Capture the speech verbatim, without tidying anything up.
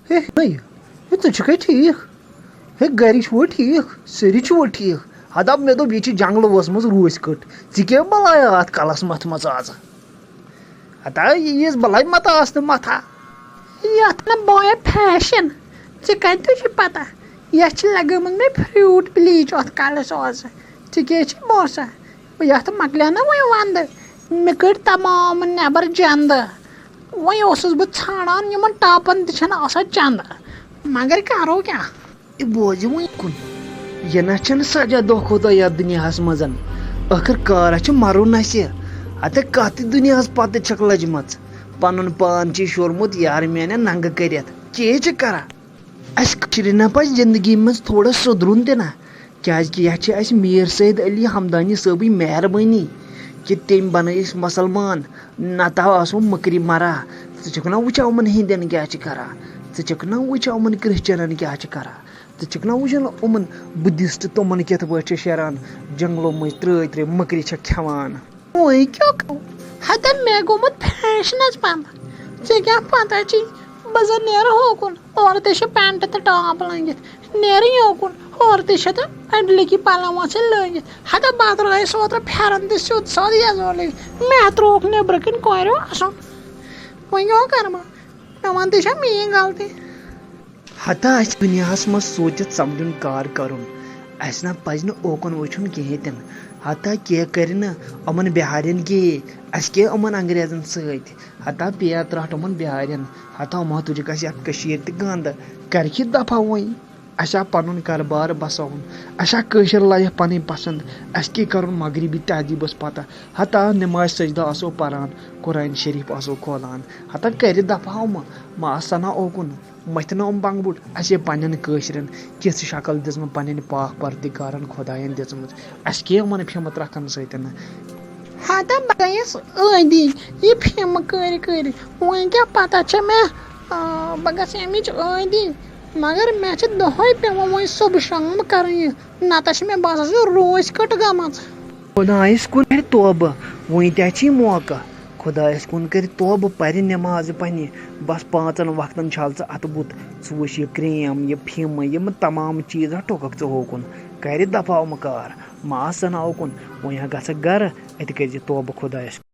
ہے نٔے، ہے ژٕ چھُکھے ٹھیٖک؟ ہے گرِکۍ چھُوا ٹھیٖک؟ سٲری چھُوا ٹھیٖک؟ ہتا مےٚ دوٚپ یہِ چھِ جنگلہٕ وٲژمٕژ روٗسۍ کٔٹ، ژٕ کیٛاہ بلایا اتھ کلس متھمٕژ آز؟ ہتا یہِ یِژھ بلاے متہ ٲس نہٕ متھا۔ یتھ نہٕ بوے فیشن، ژےٚ کتہِ چھِ پتہ؟ یتھ چھِ لگٲمٕژ مےٚ فروٗٹ بلیٖچ اتھ کلس آز، ژےٚ کیٛاہ چھِ باسان؟ یتھ مۄکلیو نہ وۄنۍ ونٛدٕ، مےٚ کٔڑۍ تمام نٮ۪بر جنٛدٕ۔ وۄنۍ اوسُس بہٕ ژھانٛڈان، یِمن ٹاپن تہِ چھنہٕ آسان چندٕ، مگر کرو کیٛاہ؟ یہِ بوزِ وۄنۍ کُن، یہِ نہ چھنہٕ سجا دۄہ کھۄتہٕ دۄہ یتھ دُنیاہس منٛز۔ ٲخٕر کار چھِ مرُن اسہِ۔ ہتے کتھ تہِ دُنیاہس پتہٕ چھکھ لٔجمٕژ؟ پنُن پان چھُے شوٗرمُت یارٕ میانہِ ننگہٕ کٔرِتھ۔ کیٛاہ چھِ کران؟ اسہِ کٔشیٖرِ نہ پزِ زندگی منٛز تھوڑا سُدرُن تہِ نہ، کیازِ کہِ یتھ چھِ اسہِ میٖر سید علی ہمدانی صٲبٕنۍ مہربٲنی کہِ تٔمۍ بنٲے أسۍ مسلمان، نتہٕ آسو مٔکرِ مرا۔ ژٕ چھُکھ نہ وٕچھان یِمن ہیٚندٮ۪ن کیٛاہ چھِ کران؟ ژٕ چھُکھ نہ وٕچھان یِمن کرسچنن کیٛاہ چھِ کران؟ ژٕ چھُکھ نہ وٕچھان یِمن بدھسٹ تِمن کِتھ پٲٹھۍ چھِ شیران جنگلو مٔنٛزۍ ترٛٲے ترٛٲے مٔکرِ چھکھ کھٮ۪وان؟ وۄنۍ کیٛاہ گوٚو؟ ہتا مےٚ گوٚمُت فیشنس پنٛد۔ ژےٚ کیٛاہ پتہ چھی، بہٕ زن نیرٕ ہوکُن، اورٕ تہِ چھِ پینٹ تہٕ ٹاپ لٲگِتھ، نیرٕ یوکُن، اورٕ تہِ چھِ تہٕ أڈۍ لیٚکہِ پلو آسان لٲگِتھ۔ ہتا بہٕ درٛایس اوترٕ پھٮ۪رن تہِ سیوٚد سادٕ یزار لٲگِتھ، مےٚ ترٛووُکھ نیٚبرٕ کِنۍ کورِ آسُن۔ وۄنۍ کیٛاہ کرٕ بہٕ؟ مےٚ وَن تہِ چھا میٛٲنۍ غلطی؟ ہتا اَسہِ دُنیاہَس منٛز سوٗنٛچِتھ سَمجھُن کار کَرُن۔ اَسہِ نہ پَزِ نہٕ اوکُن وٕچھُن کِہیٖنۍ تہِ نہٕ۔ ہتا کینٛہہ کَرِ نہٕ یِمَن بِہارٮ۪ن کِہیٖنۍ، اَسہِ کیٛاہ یِمَن انگریزَن سۭتۍ۔ ہتا پیٚیا ترٛٹھ یِمَن بِہارٮ۪ن۔ ہتا یِمو تُجِکھ اَسہِ یَتھ کٔشیٖرِ تہِ گنٛدٕ۔ کَرِ کہِ دَفا وۄنۍ۔ اَسہِ آ پَنُن کاربار بَساوُن۔ اَسہِ آ کٲشِر لایف پَنٕنۍ پَسنٛد۔ اَسہِ کیٛاہ کَرُن مغربی تہذیٖبَس پَتہ؟ ہتا نِماز سجدٕ آسو پَران، قرآن شریٖف آسو کھولان۔ ہتا کَرِ دَفا یِمہٕ۔ ما آسہٕ سَنا اوکُن۔ مَتھِ نہ یِم بنٛگہٕ بوٗٹ، اَسہِ ہے پنٛنٮ۪ن کٲشرٮ۪ن کِژھ شکل دِژمٕژ پنٛنٮ۪ن پاک پردِگارن خۄدایَن دِژمٕژ، اَسہِ کیٛاہ یِمَن پھیمہٕ ترٛکھَن سۭتۍ؟ ہتا بہٕ گٔیَس عٲدی یہِ پھیمہٕ کٔرۍ کٔرۍ، وۄنۍ کیٛاہ پتہ چھےٚ مےٚ، آ، بہٕ گژھٕ اَمِچ عٲدی، مگر مےٚ چھِ دۄہَے پٮ۪وان وۄنۍ صُبح شام کَرٕنۍ یہِ، نَتہٕ چھِ مےٚ باسان زِ روز کٔٹ گٔمٕژ۔ خۄدایَس کُن کَرِ توبہٕ، وۄنۍ تہِ چھِ موقعہٕ۔ خۄدایَس کُن کٔرِتھ توبہٕ، پَرِ نٮ۪مازٕ پنٛنہِ۔ بَس پانٛژَن وقتَن چھَل ژٕ اَتھٕ بُتھ، ژٕ وٕچھ یہِ کرٛیم، یہِ پھِمہٕ، یِم تمام چیٖز ہا ٹوٚکَکھ ژٕ ہوکُن۔ کَرِ دَفاو مہٕ کار، ما آسَن اوکُن۔ وۄنۍ ہا گژھکھ گَرٕ، اَتہِ کٔرۍ زِ توبہٕ خۄدایَس۔